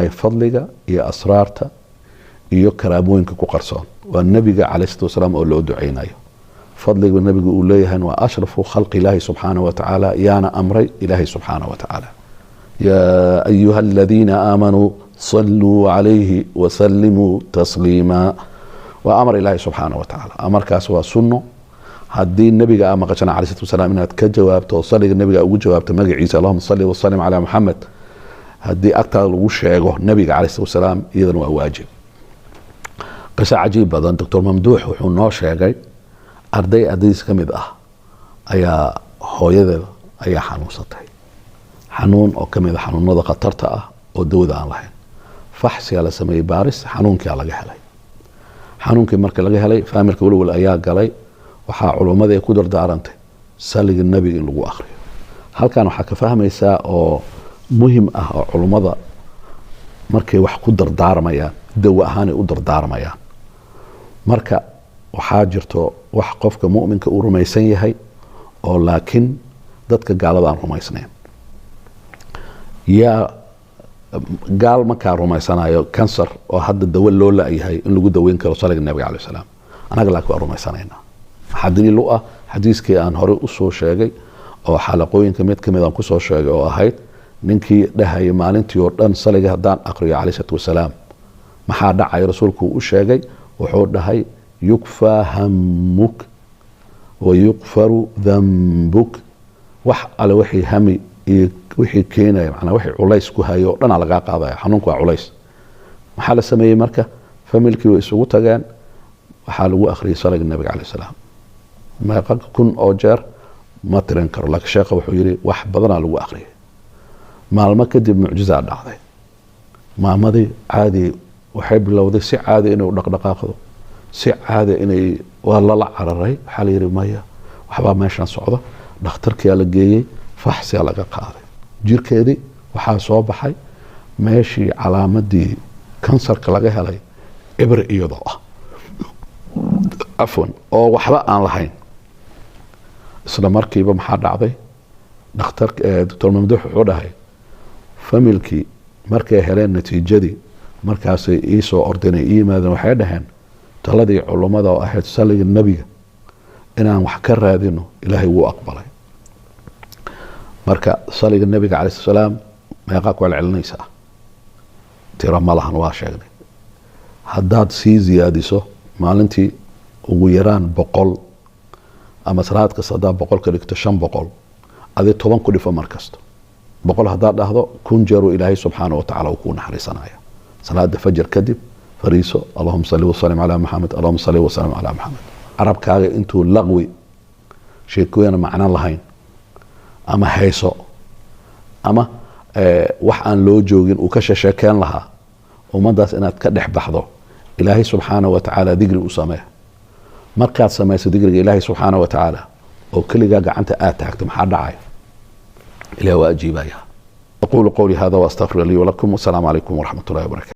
Fadliga iyo asraarta iyo karaamooyinka ku qarsoon waa Nebiga caleyh salatu wasalaam oo loo duceynayo. Fadliga Nebigu uu leeyahay waa ashrafu khalqi Ilaahi subxaanahu wa tacaala, yaana amray Ilaahay subxaanahu wa tacaala: "Yaa ayuha aladiina aamanuu saluu calayhi wasalimuu tasliima." Waa amar Ilaahay subxaanahu wa tacaala. Amarkaas waa sunno. Haddii Nebiga aa maqashana caleyh salatu wasalaam, inaad ka jawaabto oo saliga Nebiga ugu jawaabto magaciisa, "Allahuma salli wasalim calaa Muxamed", haddii agtaada lagu sheego Nebiga caleyh salatu wasalaam, iyadana waa waajib. Qiso cajiib badan, Doctor Mamduux wuxuu noo sheegay arday ardaydiis ka mid ah ayaa hooyadeeda ayaa xanuunsatay, xanuun oo kamid a xanuunada khatarta ah oo dawada aan lahayn. Faxsigaa la sameeyey, baaris, xanuunkia laga helay. Xanuunkii marka laga helay, faamilka welwel ayaa galay. Waxaa culummada ay ku dardaarantay saliga Nebiga in lagu akriyo. Halkan waxaa ka fahmaysaa oo muhim ah oo culummada markay wax ku dardaarmayaan, dawo ahaanay u dardaarmayaan. Marka waxaa jirto wax qofka muminka uu rumaysan yahay oo laakiin dadka gaalada aan rumaysnayn. Yaa gaal markaa rumaysanayo kansar oo hadda dawo loo la-yahay in lagu daweyn karo saliga Nabiga caleyh salaam? Anaga laakiin waa rumaysanaynaa. Maxaa daliil u ah? Xadiiskii aan horey usoo sheegay oo xalaqooyinka mid kamid aan kusoo sheegay oo ahayd ninkii dhahayay, "Maalintii oo dhan saliga haddaan aqriyo caleyh salaatu wasalaam, maxaa dhacay?" Rasuulku u sheegay, wuxuu dhahay: "Yukfaa hamuk wa yukfaru dambuk." Wax alle wixii hami iyo wixii keenaya, macnaa wixii culays ku hayo o dhanaa lagaa qaadaya. Xanuunku waa culays. Maxaa la sameeyey marka? Familkii way isugu tageen, waxaa lagu akhriyay saliga Nabiga caleyh salaam. Meeqa kun oo jeer ma tirin karo, laakiin sheekha wuxuu yihi wax badanaa lagu akhriyay. Maalmo kadib mucjizaa dhacday. Maamadii caadi waxay bilowday si caadi inay u dhaqdhaqaaqdo, si caadi inay. Waa lala cararay. Waxaa la yihi, "Maya, waxbaa meeshan socda." Dhakhtarkiyaa la geeyey, faxsiyaa laga qaaday jirkeedii. Waxaa soo baxay meeshii calaamadii kansarka laga helay ibr iyadoo ah, cafwan, oo waxba aan lahayn. Isla markiiba maxaa dhacday? Dhakhtar Doctor Mamduux wuxuu dhahay, familkii markay heleen natiijadii, markaasay iisoo ordinay, ii yimaadeen. Waxay dhaheen, taladii culummada oo ahayd saliga Nebiga inaan wax ka raadino, Ilaahay wuu aqbalay. Marka saliga Nebiga calay sl salaam meeqaa ku celcelinaysaa? Tiro ma lahan, waa sheegnay. Haddaad sii ziyaadiso maalintii ugu yaraan 100, ama salaad kasta haddaad 100 ka dhigto, 500, adi 10 ku dhifo mar kasto. 100 haddaad dhahdo, 1000 jeeruu Ilaahay subxaana wa tacala uu kuu naxariisanaya. Salaada fajar kadib fariiso: "Allahuma salli wasalim calaa Maxamed, allahuma salli wasalim calaa Maxamed." Carabkaaga intuu laqwi, sheekooyana macno lahayn, ama hayso, ama wax aan loo joogin uu ka shesheekeen lahaa ummaddaas, inaad ka dhex baxdo, Ilaahay subxaana wa tacaala digri u samee. Markaad samayso digriga Ilaahay subxaana wa tacaala oo keligaa gacanta aad taagto, maxaa dhacaya? Ilahi waa ajiibaya. Aqulu qowli hada waastaqfir lii walakum. Wasalaamu calaykum waraxmat ullahi wabarakatu.